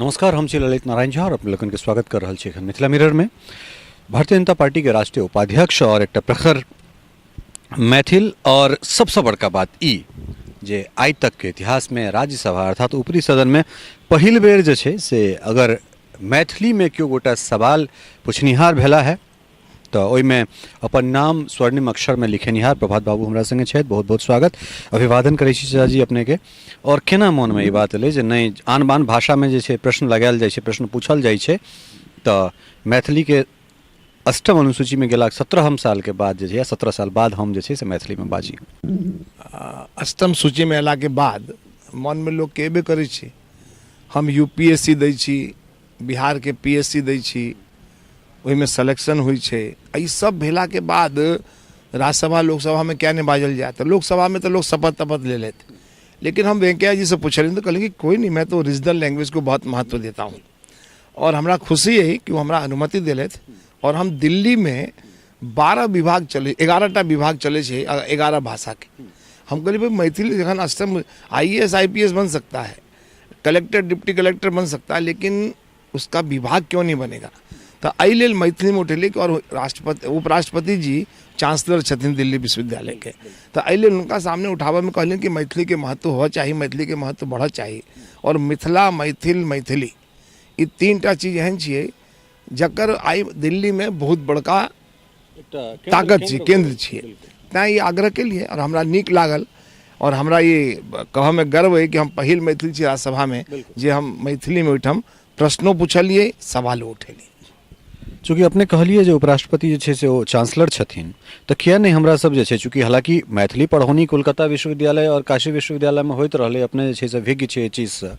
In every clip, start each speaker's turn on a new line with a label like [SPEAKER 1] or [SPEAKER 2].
[SPEAKER 1] नमस्कार, हम छी ललित नारायण झा और अपने लोगन के स्वागत कर रहल छी एखन मिथिला मिरर में। भारतीय जनता पार्टी के राष्ट्रीय उपाध्यक्ष और एकटा प्रखर मैथिल और सबसे बड़का बात ई जे आइ तक के इतिहास में राज्यसभा अर्थात ऊपरी सदन में पहिल बेर जे छै से अगर मैथिली में केओ गोटा सवाल पूछनिहार भेला है तऽ ओहिमे अपन नाम स्वर्णिम अक्षरमे लिखेनिहार प्रभात बाबू हमरा सङ्गे छथि। बहुत बहुत स्वागत, अभिवादन करै छी चाचाजी अपनेके। आओर केना मोनमे ई बात एलै जे नहि, आन बान भाषामे जे छै प्रश्न लगायल जाइ छै, प्रश्न पूछल जाइ छै, तऽ मैथिलीके अष्टम अनुसूचीमे गेलाक 17म सालके बाद जे छै या 17 साल बाद हम जे छै से मैथिलीमे बाजी?
[SPEAKER 2] अष्टम सूचीमे अयलाके बाद मनमे लोकके एबे करै छै। हम यू पी एस सी दै छी, बिहारके पी एस सी दै छी, ओहिमे सेलेक्शन होइ छै। ई सब भेलाके बाद राज्यसभा लोकसभामे किया नहि बाजल जाय? तऽ लोकसभामे तऽ लोक शपथ तपथ ले लेत। लेकिन हम वेंकैया जी से पूछलियनि तऽ कहलनि कि कोई नहीं, मैं तो रीजनल लैंग्वेज को बहुत महत्व देता हूँ। और हमरा खुशी है कि वो हमरा अनुमति देलथि और हम दिल्लीमे 12 विभाग चलै, 11टा विभाग चलै छै 11 भाषाके। हम कहलियै, भाई, मैथिली जखन अष्टम, I S I P S बन सकता है, कलेक्टर डिप्टी कलेक्टर बन सकता है, लेकिन उसका विभाग क्यों नहीं बनेगा? तऽ एहि लेल मैथिलीमे उठेलियै कि और राष्ट्रपति उपराष्ट्रपति जी चांसलर छथिन दिल्ली विश्वविद्यालयके, तऽ एहि लेल हुनका सामने उठाबऽमे कहलियनि कि मैथिलीके महत्व होबऽ चाही, मैथिलीके महत्व बढ़ऽ चाही। आओर मिथिला, मैथिल, मैथिली, ई 3टा चीज एहन छियै जकर आइ दिल्लीमे बहुत बड़का ताकत छै, केन्द्र छियै। तैँ ई आग्रह केलियै आओर हमरा नीक लागल आओर हमरा ई कहऽमे गर्व अइ कि हम पहिल मैथिल छी राज्यसभामे जे हम मैथिलीमे ओहिठाम प्रश्नो पुछलियै, सवालो उठेलियै।
[SPEAKER 1] चूँकि अपने कहलियै जे उपराष्ट्रपति जे छै से ओ चांसलर छथिन, तऽ किया नहि हमरा सब जे छै, चूँकि हालाँकि मैथिली पढ़ौनी कोलकाता विश्वविद्यालय आओर काशी विश्वविद्यालयमे होइत रहलै, अपने जे छै से विज्ञ छै एहि चीजसँ,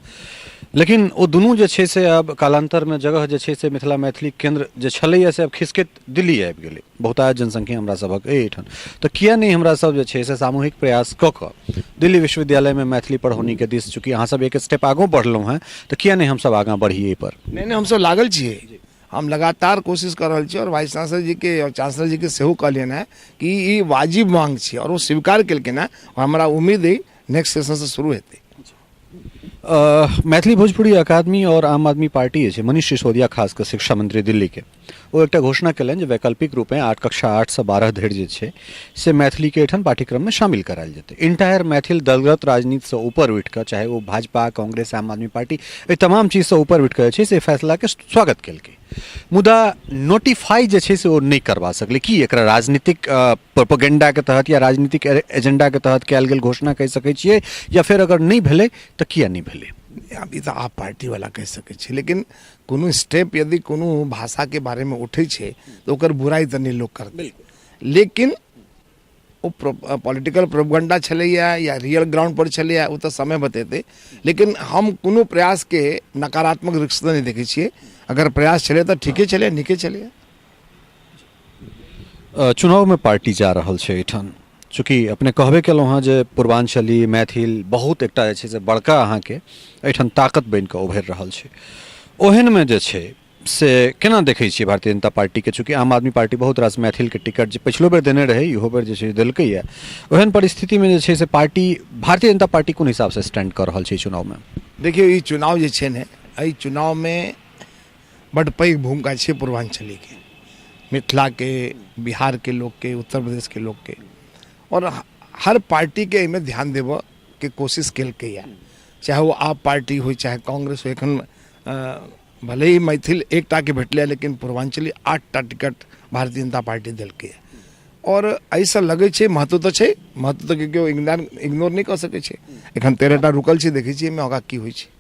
[SPEAKER 1] लेकिन ओ दुनू जे छै से आब कालान्तरमे जगह जे छै से मिथिला मैथिली केन्द्र जे छलैए से आब खिसकैत दिल्ली आबि गेलै। बहुतायत जनसंख्या हमरा सभक एहिठाम, तऽ किया नहि हमरा सब जे छै से सामूहिक प्रयास कऽ कऽ दिल्ली विश्वविद्यालयमे मैथिली पढ़ौनीके दिस, चूँकि अहाँ सब एक स्टेप आगू बढ़लहुँ हेँ, तऽ किया नहि हमसब आगाँ बढ़ी एहिपर?
[SPEAKER 2] नहि, हमसब लागल छियै। हम लगातार कोशिश कऽ रहल छी और वाइस चांसलर जीके और चांसलर जीके सेहो कहलियनि हेँ कि ई वाजिब मांग छै और ओ स्वीकार केलखिन हेँ और हमरा उम्मीद अइ नेक्स्ट सेशनसँ शुरू हेतै।
[SPEAKER 1] मैथिली भोजपुरी अकादमी और आम आदमी पार्टी जे छै, मनीष सिसोदिया खास कऽ शिक्षा मंत्री दिल्लीके, ओ एकटा घोषणा केलनि जे वैकल्पिक रूपेँ कक्षा 8सँ 12 धरि जे छै से मैथिलीके एहिठाम पाठ्यक्रममे शामिल करायल जेतै। इंटायर मैथिल दलगत राजनीतिसँ ऊपर उठि कऽ, चाहे ओ भाजपा, कांग्रेस, आम आदमी पार्टी, एहि तमाम चीजसँ ऊपर उठि कऽ जे छै से फैसलाके स्वागत केलकै, मुदा नोटिफाई जे छै से ओ नहि करबा सकलै। की एकरा राजनीतिक प्रोपोगेंडाके तहत या राजनीतिक एजेंडाके तहत कयल गेल घोषणा कहि सकै छियै, या फेर अगर नहि भेलै तऽ किया नहि भेलै?
[SPEAKER 2] आब ई तऽ आप पार्टीवला कहि सकै छी, लेकिन कोनो स्टेप यदि कोनो भाषाके बारेमे उठै छै तऽ ओकर बुराइ तऽ नहि लोक करतै। लेकिन ओ पॉलिटिकल प्रोपगंडा छलैया या रियल ग्राउंड पर छलैया, ओ तऽ समय बतेतै। लेकिन हम कोनो प्रयासके नकारात्मक रूपसँ नहि देखै छियै। अगर प्रयास छलै तऽ ठीके छलै, नीके छलैया।
[SPEAKER 1] चुनावमे पार्टी जा रहल छै एहिठाम, चूँकि अपने कहबे केलहुँ हँ जे पूर्वाञ्चली मैथिल बहुत एकटा जे छै से बड़का अहाँके एहिठाम ताकत बनि कऽ उभरि रहल छै, ओहनमे जे छै से केना देखै छियै भारतीय जनता पार्टीके? चूँकि आम आदमी पार्टी बहुत रास मैथिलके टिकट जे पछिलो बेर देने रहै, इहो बेर जे छै देलकैए, ओहन परिस्थितिमे जे छै से पार्टी, भारतीय जनता पार्टी कोन हिसाबसँ स्टैंड कऽ रहल छै ई चुनावमे?
[SPEAKER 2] देखियौ, ई चुनाव जे छै ने, एहि चुनावमे बड्ड पैघ भूमिका छै पूर्वाञ्चलीके, मिथिलाके, बिहारके लोकके, उत्तर प्रदेशके लोकके और हर पार्टीके एहिमे ध्यान देबऽके कोशिश केलकैए, चाहे ओ आप पार्टी होइ, चाहे कांग्रेस होइ। एखन भले ही मैथिल एकटाके भेटलै, लेकिन पूर्वाञ्चली 8टा टिकट भारतीय जनता पार्टी देलकैए और एहिसँ लगै छै महत्व तऽ छै, महत्व तऽ केओ इग्नोर नहि कऽ सकै छै। एखन 13टा रुकल छै, देखै छियै एहिमे आगाँ की होइ छै।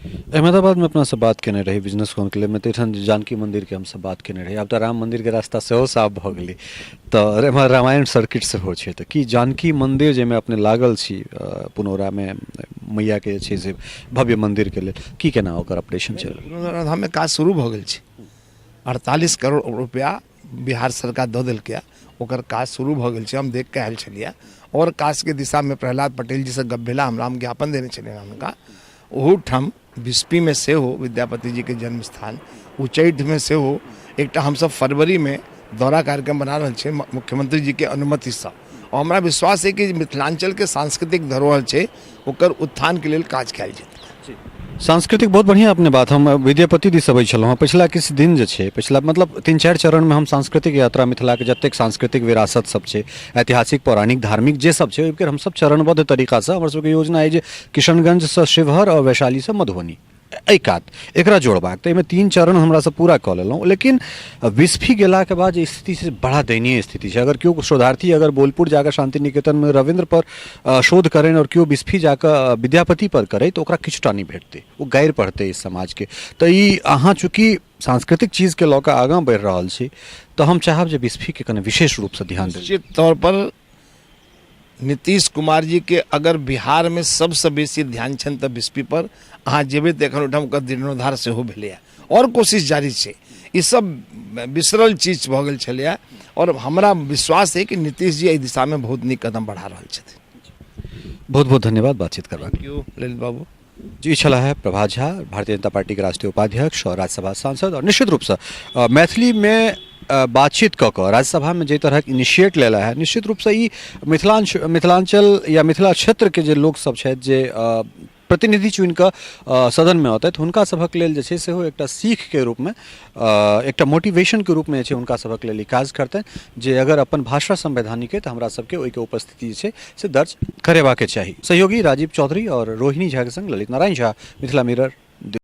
[SPEAKER 1] अहमदाबादमे अपना सब बात केने रही बिजनेस कॉन्क्लेवमे, तऽ एहिठाम जानकी मन्दिरके हमसब बात केने रही। आब तऽ राम मन्दिरके रास्ता सेहो साफ भऽ गेलै, तऽ एम्हर रामायण सर्किट सेहो छै, तऽ की जानकी मन्दिर जाहिमे अपने लागल छी पुनौरामे मैयाके जे छै से भव्य मन्दिरके लेल की केना ओकर ऑपरेशन चलि रहल?
[SPEAKER 2] पुनौराधाममे काज शुरू भऽ गेल छै। 48 करोड़ रुपया बिहार सरकार दऽ देलकै, ओकर काज शुरू भऽ गेल छै। हम देख कऽ आयल छलियै आओर काजके दिशामे प्रहलाद पटेल जीसँ गप भेला हमरा, हम ज्ञापन देने छलियनि हुनका। ओहूठाम बिस्पीमे सेहो विद्यापति जीके जन्म स्थान, उच्चैठमे सेहो एकटा हमसब फरवरीमे दौरा कार्यक्रम बना रहल छियै मुख्यमंत्री जीके अनुमतिसँ। आओर हमरा विश्वास है कि मिथिलाञ्चलके सांस्कृतिक धरोहर छै, ओकर उत्थानके लेल काज कयल जेतै।
[SPEAKER 1] सांस्कृतिक बहुत बढ़िआँ अपने बात। हम विद्यापति दिस अबै छलहुँ हँ। पछिला किछु दिन जे छै, पछिला मतलब 3-4 चरणमे हम सांस्कृतिक यात्रा, मिथिलाके जतेक सांस्कृतिक विरासत सब छै, ऐतिहासिक, पौराणिक, धार्मिक जे सब छै, ओहिके हमसब चरणबद्ध तरीकासँ, हमर सबके योजना अइ जे किशनगंजसँ शिवहर आओर वैशालीसँ मधुबनी एहि कात एकरा जोड़बाक, तऽ एहिमे 3 चरण हमरा सब पूरा कऽ लेलहुँ। लेकिन बिस्फी गेलाके बाद जे स्थिति छै, बड़ा दयनीय स्थिति छै। अगर केओ शोधार्थी अगर बोलपुर जाकऽ शान्ति निकेतनमे रविन्द्र पर शोध करनि आओर केओ बिस्फी जाकऽ विद्यापति पर करै, तऽ ओकरा किछुटा नहि भेटतै, ओ गारि पढ़तै इस समाजके। तऽ ई अहाँ चूँकि सांस्कृतिक चीजके लऽ कऽ आगाँ बढ़ि रहल छी, तऽ हम चाहब जे बिस्फीके कने विशेष रूपसँ ध्यान देल।
[SPEAKER 2] निश्चित तौर पर नीतीश कुमार जी के अगर बिहार में सबसँ बेसी ध्यान छनि तऽ बिस्फी पर। अहाँ जेबै तऽ एखन ओहिठाम ओकर जीर्णोद्धार सेहो भेलैए आओर कोशिश जारी छै। ई सब बिसरल चीज भऽ गेल छलैए आओर हमरा विश्वास अइ कि नीतीश जी एहि दिशामे बहुत नीक कदम बढ़ा रहल छथिन।
[SPEAKER 1] बहुत बहुत धन्यवाद बातचीत करबाक।
[SPEAKER 2] Thank you Lalit बाबू।
[SPEAKER 1] जी, छला है प्रभात झा, भारतीय जनता पार्टी के राष्ट्रीय उपाध्यक्ष और राज्यसभा सांसद, और निश्चित रूपसँ मैथिलीमे बातचीत कऽ कऽ राज्यसभामे जाहि तरहक इनिशिएट लेला है, निश्चित रूपसँ ई मिथिलांचल या मिथिला क्षेत्रके जे लोकसभ छथि, जे प्रतिनिधि चुनि कऽ सदनमे औतथि, हुनका सभक लेल जे छै सेहो एकटा सीखके रूपमे, एकटा मोटिवेशनके रूपमे जे छै हुनका सभक लेल ई काज करतनि जे अगर अपन भाषा संवैधानिक अइ तऽ हमरा सबके ओहिके उपस्थिति जे छै से दर्ज करेबाके चाही। सहयोगी राजीव चौधरी और रोहिणी झा के संग ललित नारायण झा, मिथिला मिरर,